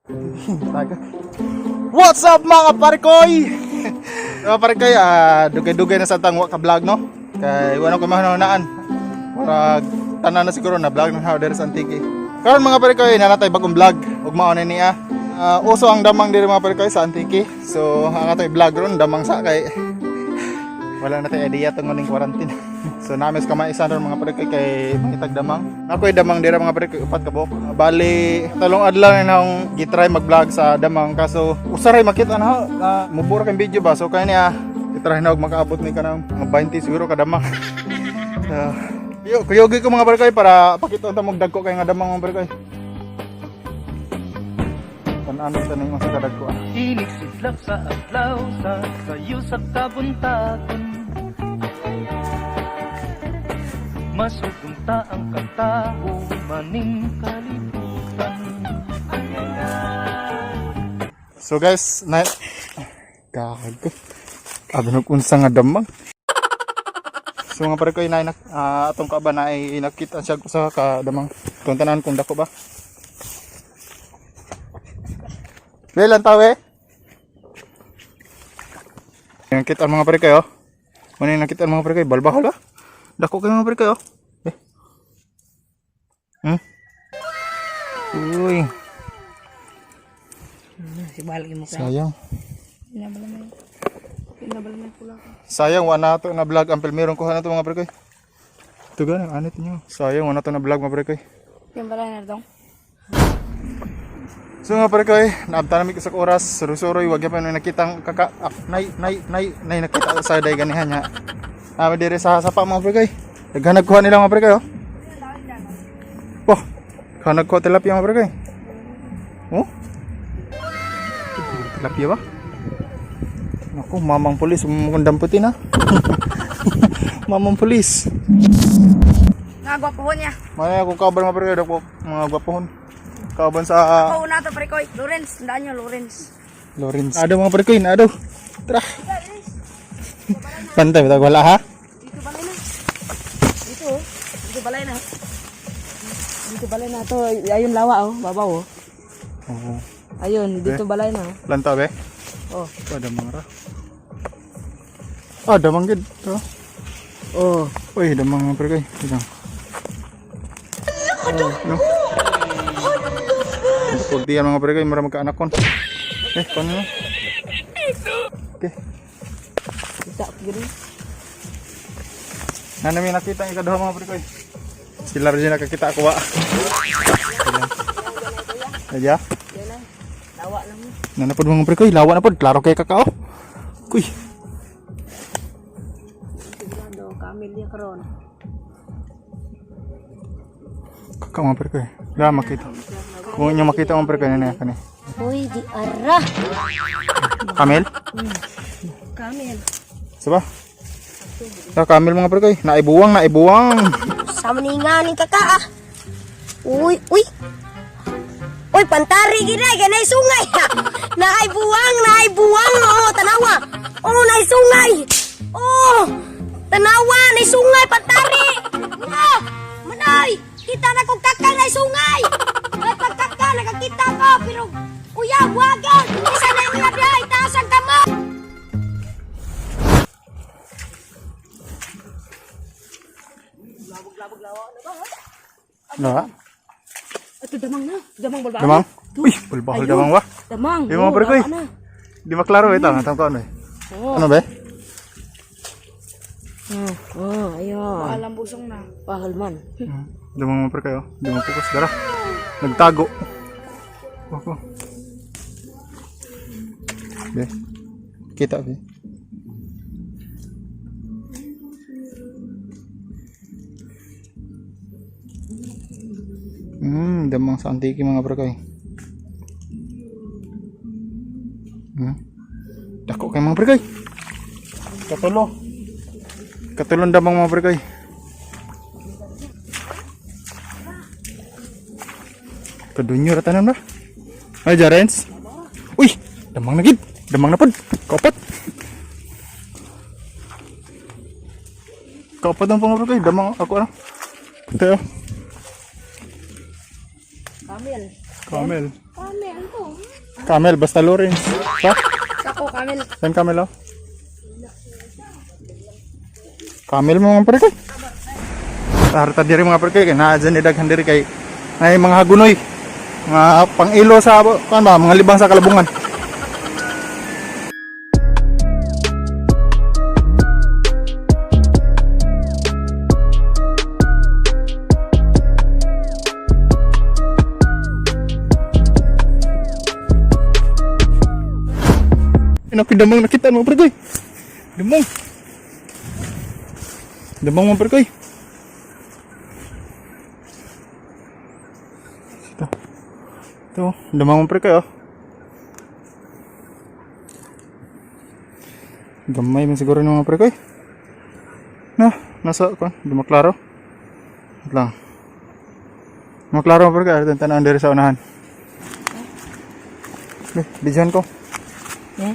Taga. What's up, mga parkoy? Mga parkoy, dugay-dugay na sa tangwa ka vlog, no? Kay wala ko mahanunaan. Murag tanan na siguro na vlog ng how there sa Antique. Karon, mga parkoy, nanatay bagong vlog ug mao na niya. Uso ang damang diri, mga parkoy, sa Antique. So ang ato vlog ron damang sa kay wala na tayo idea tungod ning quarantine. So namis ka maisa ron, mga pre, kay mangitag damang. Ako'y damang dira, mga pre, upat ka buok. Bali talong adlaw na akong gitry mag-vlog sa damang kaso usaray makita na na mubura kay video ba. So kaya niya gitry na og makaabot ni kanang mga 20 siguro ka damang. So, yo, kuyogi ko, mga pre, para pakita ta og dagko kay nga damang, mga pre. Tan-anon ta ning unsa ka dagko ah. Inig sidlak sa adlaw sa sayo sa kabuntagon. Masugong ta ang katao maning kalibutan. So guys, na gago. Abi nag unsa nga damang. So mga pare ko inay na atong kaaba na ay nakita siya usa ka damang. Kung tanan kung dako ba. Well, ang tawe. Nakita ang mga pare kayo. Muna yung nakita ang mga pare kayo. Balbahal ba? Dako kayo, mga pare kayo. Eh. Uy, Si balik mo ka. Sayang. Pinabala may pula ko. Sayang, wala na to na vlog ang pilmirong kuha na to, mga pre koy. Ito gani, anit niyo. Sayang, wala to na vlog, mga pre koy. Yung balay na dong. So mga pre koy, naabta nami sa oras, suroy-suroy, wag pa na nakitang kaka ah, nay nay nay nay nakita sa day ganihan niya. Nami dire sa sapa, mga pre koy. Daghan nagkuha nila, mga pre koy, oh. Wah, daghan nagkuha tilapia, mga pre koy. Oh? Tilapia ba? Naku, mamang pulis, mukhang damputin ha. Mamang pulis. Nga gwapo niya. Maya kung kaban, mga pre koy, dako mga gwapohon. Kaban sa Ako na to, pre koy. Lawrence, tandaan niyo Lawrence. Lawrence. Ado, mga pre koy, ado. Tara. Pantay, bitag wala ha. Dito balay na. Dito oh. Dito balay na. Dito balay na to. Ayun lawa oh, babaw oh. Oo. Ayun, dito balay na. Lantaw be. Oh. Ada mga ra. Ah, damang gid. To. Oh. Uy, damang, mga pre koy. Ito. No. Pag diyan, mga pre koy, mura magkaanak kon. Eh, kon na. Okay. Kita ko gid. Nana may nakita ang ikaduha, mga pre koy. Sila rin nakakita ako wa. Aja. Yan na. Lawa lang mo. Nana pod, mga pre koy, lawa na pod, klaro kay kakao. Kuy. Sigurado kamil niya karon. Kakao, mga pre koy. La makita. Kung inyo makita, mga pre koy, nana kani. Uy, di ara. Kamel? Kamil. Saba? Sa kamel, mga pre koy, naibuwang, naibuwang. Sama ni nga ni kaka ah. Uy, uy. Uy, pantari gid ay ganay sungay. Ha. Naay buwang, naay buwang. Oh, tanawa. Oh, naay sungay. Oh, tanawa, naay sungay pantari. Nga, manay. Kita na kong kaka naay sungay. May pagkaka nakakita ko pero kuya wagan. Isa na niya biya itaas ang kamay. Na? Ito damang na. Damang balbahal. Damang? Uy, balbahal damang wa. Damang. Di mga pre koy. lawa na. Di maklaro ito, ang ko ano eh. Oh. Ano ba? Oh, oh, ayun. Alam busong na. Pahal man. Damang, mga pre kayo. Di mo focus dara. Nagtago. Ako. Be. Kita be. Damang sa antiki, mga pre koy. Dako kay mga pre koy. Katulo. Katulong damang, mga pre koy. Kadunyo ra tanan ba? Ay, Jarens. Uy, damang na gid. Damang na pod. Kaupat. Kaupat ang mga pre koy. Damang ako ano. Ito. Kamil. Camel. Camel to. Camel, basta Lawrence. Pa? Sako, camel. Saan camel oh? Camel mo mga pre kay. Tarta diri mga pre kay naa dyan idaghan diri kay nay mga hagunoy. Mga pang-ilo sa kuan ba, mga libang sa kalabungan. Pinakidamang nakita mga pre kay. Damang. Damang mga pre kay. Ito. Ito, damang mga pre kay oh. Gamay man siguro ng mga pre kay. Na, nasa kuan, di maklaro. Wait lang. Maklaro mga pre kay, ato tanan diri sa unahan. Eh, bidyan ko. Eh?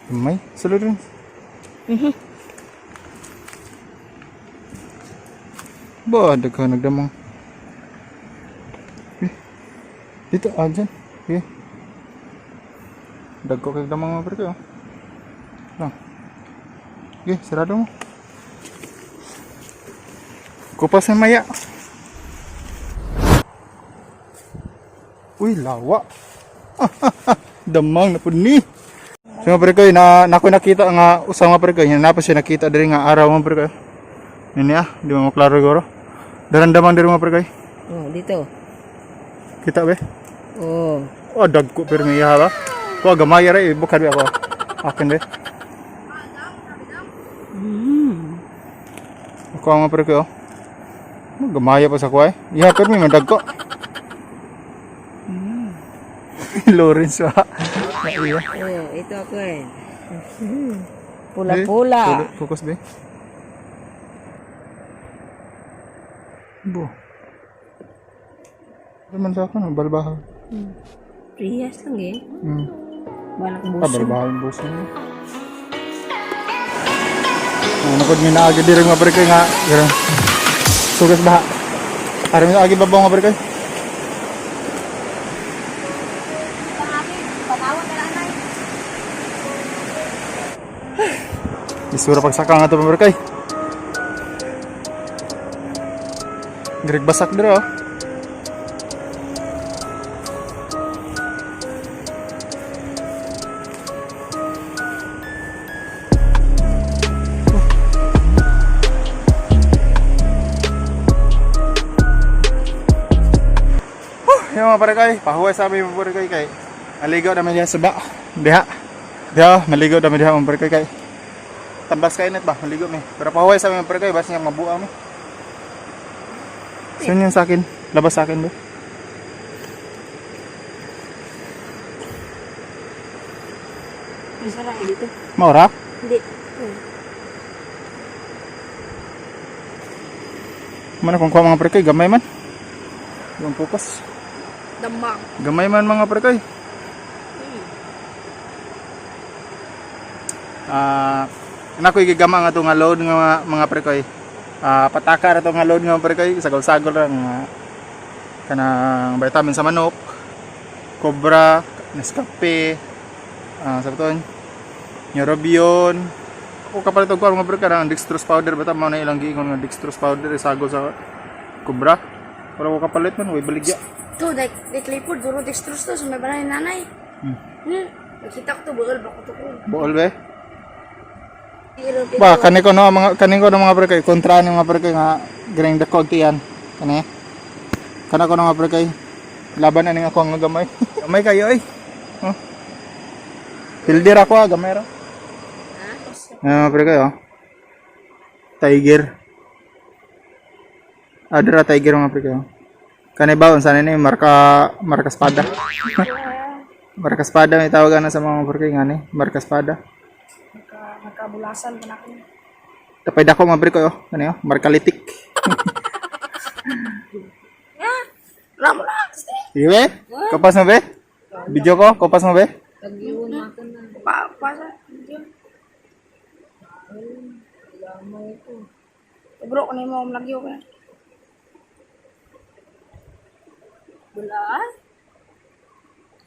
Gamay. Sulod rin. Ba, daghan nagdamang. Eh, dito, ah, dyan. Eh. Dagko kay damang mga pre kayo. Lang. Eh, sarado mo. Kupas na maya. Uy, lawa. Damang na pud ni. So mga pre koy, na nako nakita nga usa mga pre koy, na pa siya nakita diri nga araw mga pre koy. Nini ah, di mo maklaro goro. Darandamang diri mga pre koy. Oh, dito. Kita be? Oh. Oh, dagko pero may iha ba? Ko gamay ra ibukad be ako. Akin be. Ako ang mga pre koy oh. Gamaya pa sa kuay. Iha pero may madagko. Lawrence wa. Naiya. Oh, ito ako eh. Pula-pula. Be, Focus be. Bo. Ano man sa akin, balbahan. Priyas lang eh. Balak Ah, buso. balbahan buso. Ano kod mi naagi diri mga pre nga. Ganun. Sugas baha. Ari mi agi babaw nga pre kay. Isura pagsaka nga to mga pre kay. Greg basak dira oh. Yung mga parekay, pahuway sa amin mga parekay kay. Maligo namin diha sa ba. Diha. Diha, maligo namin diha mga parekay kay. Tambas kainit ba, maligo mi. Pero pahuway sa amin mga parekay, basta niyang mabuang mi. Saan yung sa akin? Labas sa akin ba? Masarap dito. Maura? Hindi. Mana kung kuha mga parekay, gamay man. Yung focus. Damang. Gamay man mga parekay. Ah, nako igigama nga to nga load nga mga prekoy. Ah, pataka ra to nga load nga mga prekoy, sagol-sagol ra nga kanang vitamin sa manok, Cobra, Nescafe, sa ton, Neurobion. Ako kapalit og kuan mga prekoy ang dextrose powder bata mao na ilang giingon nga dextrose powder isagol sa Cobra. Pero ko kapalit man way baligya. To, like Clayport, duro dextrose to, sa may balay ni nanay. Nakita ko to, buol, bako to ko. Bool be. Ba kani ko no mga kani ko no mga pre kay kontra ni mga pre kay nga greng dako tiyan kani. Kana ko no mga pre kay laban ani ako nga gamay. Gamay kayo oy. Oh. Pildir ako ah, gamay ra. Ah, mga pre kay oh. Tiger. Adra tiger mga pre kay. oh. Kani ba unsa ni marka marka espada. Marka espada may tawag ana sa mga pre kay ngani, marka espada. Magkabulasan pa na ako. Tapay dako mga pre ko oh. Ano yun? Markalitik. Ramo lang, Sige be? Kopas mo be? Video ko? Kopas mo be? Pa, pasa. Bro, kunin mo, malagyo ka na. Wala.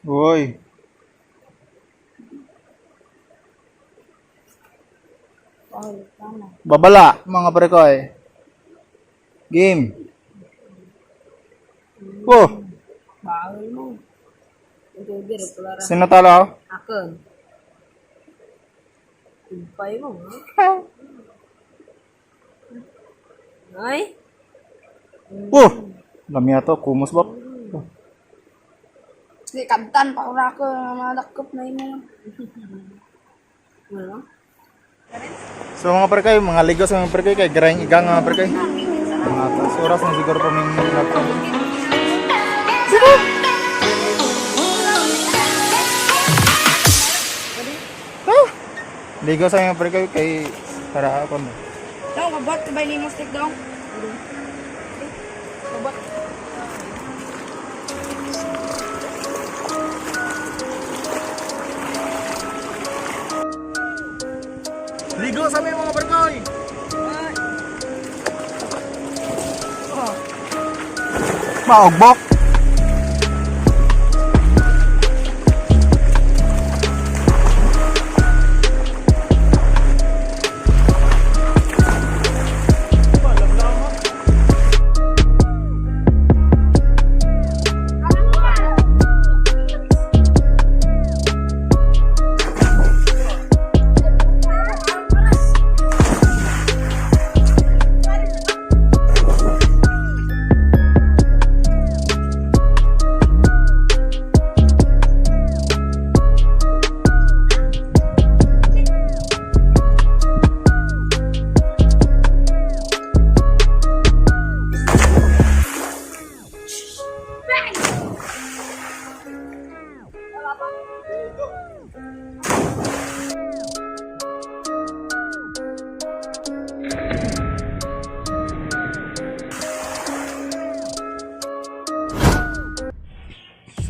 Uy. Babala, mga parekoy. Game. Oh, Bawal mo. Ang tubig, wala ra. sino talo? Ako. Kumpay mo, ha? Ay? Oh, lamya to, kumos ba? Oh. Sige, kabtan, pakura ko, madakop na yun. Wala? So mga parekoy, mga ligos mga parekoy, kay garang igang mga parekoy. Mga tas oras na siguro pa may laptop. Ah! Ligo sa mga parekoy kay para ako no. Dong, kabot, kabay ni mo stick, dong. Kabot. Ligo sa mga parekoy. Maogbok.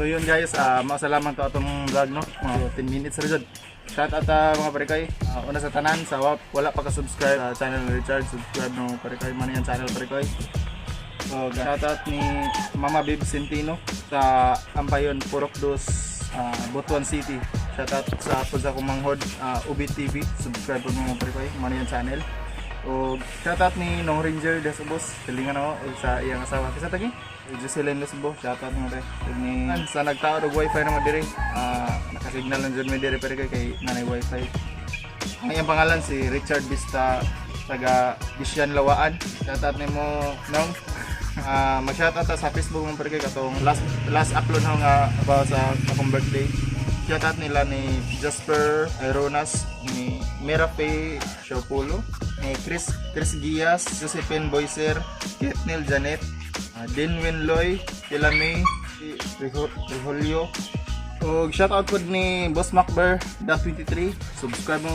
So yun guys, masalaman to atong vlog no. Mga 10 minutes ra jud. Shout out mga parekoy. Una sa tanan sa wala pa ka subscribe sa channel ni Richard, subscribe no parekoy man yan channel parekoy. So shout out ni Mama Babe Centino sa Ampayon Purok Dos, Butuan City. Shout out sa Puza Kumanghod, Ubi TV. Subscribe po mga parekoy man yan channel. O shout out ni Nong Ranger Desubos, silingan ako ug sa iyang asawa. Kisa tagi? Jocelyn Lesbo, shout out mo re. Ug ni sa nagtao og wifi na mo diri. Nakasignal lang jud mi diri pero kay nanay wifi. Ang iyang pangalan si Richard Vista taga Bisyan Lawaan. Shout out nimo Nong. Mag-shout out ta sa Facebook mo pero kay katong last last upload na nga about sa akong birthday. Shout out nila ni Jasper Ironas, ni Merafe Shaupulo, ni Chris Chris Gias, Josephine Boyser, Ketnil Janet, Dinwin Loy, Tila May, si Riholio. Og shout out pod ni Boss Macber 23. Subscribe mo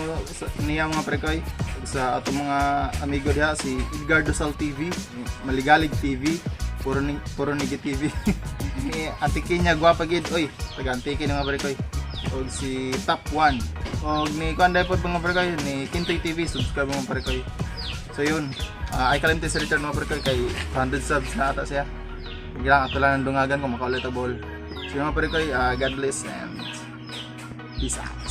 niya mga prekoy. Ug sa atong mga amigo diha si Edgar Dosal TV, Maligalig TV, Puro Nigi TV. Ni Ate Kenya gwapa gid oy, taga Antique ni mga prekoy. Og si Top 1. Og ni kuan dai pod mga prekoy ni Kintoy TV, subscribe mo mga prekoy. So yun, ay kalimti si Richard mga prekoy kay 100 subs na ata siya. Biglang ato lang ng dungagan kung makaulit ang ball. So yun mga prekoy, God bless and peace out.